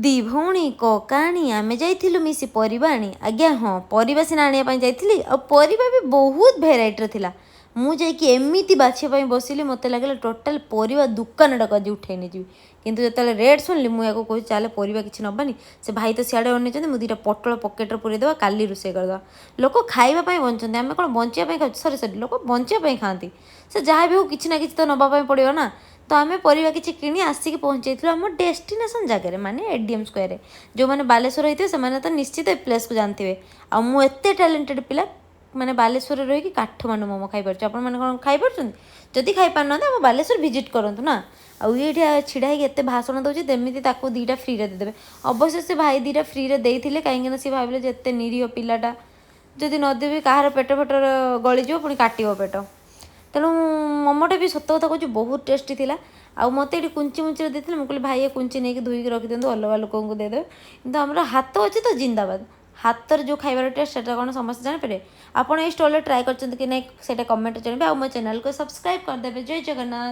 ଦି ଭଉଣୀ କାହାଣୀ, ଆମେ ଯାଇଥିଲୁ ମିଶି ପରିବା ଆଣି। ଆଜ୍ଞା ହଁ, ପରିବା ସିନା ଆଣିବା ପାଇଁ ଯାଇଥିଲି, ଆଉ ପରିବା ବି ବହୁତ ଭେରାଇଟିର ଥିଲା। ମୁଁ ଯାଇକି ଏମିତି ବାଛିବା ପାଇଁ ବସିଲି, ମୋତେ ଲାଗିଲା ଟୋଟାଲ୍ ପରିବା ଦୋକାନଟାକୁ ଆଜି ଉଠେଇ ନେଇଯିବି। କିନ୍ତୁ ଯେତେବେଳେ ରେଟ୍ ଶୁଣିଲି, ମୁଁ ୟାକୁ କହୁଛି, ଚାଲେ, ପରିବା କିଛି ନେବାନି। ସେ ଭାଇ ତ ସିଆଡ଼େ ଅନେଇଛନ୍ତି। ମୁଁ ଦୁଇଟା ପୋଟଳ ପକେଟ୍ରେ ପୁରେଇ ଦେବା, କାଲି ରୋଷେଇ କରିଦେବା। ଲୋକ ଖାଇବା ପାଇଁ ବଞ୍ଚନ୍ତି, ଆମେ କ'ଣ ବଞ୍ଚିବା ପାଇଁ ଖାଉଛୁ? ସରି ସରି, ଲୋକ ବଞ୍ଚିବା ପାଇଁ ଖାଆନ୍ତି। ସେ ଯାହା ବି ହଉ, କିଛି ନା କିଛି ତ ନେବା ପାଇଁ ପଡ଼ିବ ନା। ତ ଆମେ ପରିବା କିଛି କିଣି ଆସିକି ପହଞ୍ଚାଇଥିଲୁ ଆମ ଡେଷ୍ଟିନେସନ୍ ଜାଗାରେ, ମାନେ ଏଡିଏମ୍ ସ୍କୋୟାରରେ। ଯେଉଁମାନେ ବାଲେଶ୍ୱର ହେଇଥିବେ, ସେମାନେ ତ ନିଶ୍ଚିତ ଏ ପ୍ଲେସ୍କୁ ଜାଣିଥିବେ। ଆଉ ମୁଁ ଏତେ ଟ୍ୟାଲେଣ୍ଟେଡ଼ ପିଲା, ମାନେ ବାଲେଶ୍ୱରରେ ରହିକି କାଠମାଣ୍ଡୁ ମୋମୋ ଖାଇପାରୁଛୁ। ଆପଣମାନେ କ'ଣ ଖାଇପାରୁଛନ୍ତି? ଯଦି ଖାଇପାରୁନାହାନ୍ତି, ଆମ ବାଲେଶ୍ୱର ଭିଜିଟ୍ କରନ୍ତୁ ନା। ଆଉ ଏଇଠି ଛିଡ଼ା ହେଇକି ଏତେ ଭାଷଣ ଦେଉଛି, ଯେମିତି ତାକୁ ଦୁଇଟା ଫ୍ରିରେ ଦେଇଦେବେ। ଅବଶ୍ୟ ସେ ଭାଇ ଦୁଇଟା ଫ୍ରିରେ ଦେଇଥିଲେ, କାହିଁକିନା ସେ ଭାବିଲେ ଯେ ଏତେ ନିରୀହ ପିଲାଟା, ଯଦି ନଦେବି କାହାର ପେଟ ଫେଟ ଗଳିଯିବ, ପୁଣି କାଟିବ ପେଟ। ତେଣୁ ମୋମୋଟା ବି ସତ କଥା କହୁଛି, ବହୁତ ଟେଷ୍ଟି ଥିଲା। ଆଉ ମୋତେ ଏଠି କୁଞ୍ଚି ମୁଞ୍ଚିରେ ଦେଇଥିଲେ। ମୁଁ କହିଲି, ଭାଇ, ଏ କୁଞ୍ଚି ନେଇକି ଧୋଇକି ରଖିଦିଅନ୍ତୁ, ଅଲଗା ଲୋକଙ୍କୁ ଦେଇଦେବେ। କିନ୍ତୁ ଆମର ହାତ ଅଛି ତ ଜିନ୍ଦାବାଦ। ହାତରେ ଯେଉଁ ଖାଇବାର ଟେଷ୍ଟ, ସେଟା କ'ଣ ସମସ୍ତେ ଜାଣିପାରିବେ? ଆପଣ ଏଇ ଷ୍ଟଲ୍ରେ ଟ୍ରାଏ କରିଛନ୍ତି କି ନାହିଁ, ସେଇଟା କମେଣ୍ଟରେ ଜଣାଇବେ। ଆଉ ମୋ ଚ୍ୟାନେଲକୁ ସବସ୍କ୍ରାଇବ୍ କରିଦେବେ। ଜୟ ଜଗନ୍ନାଥ।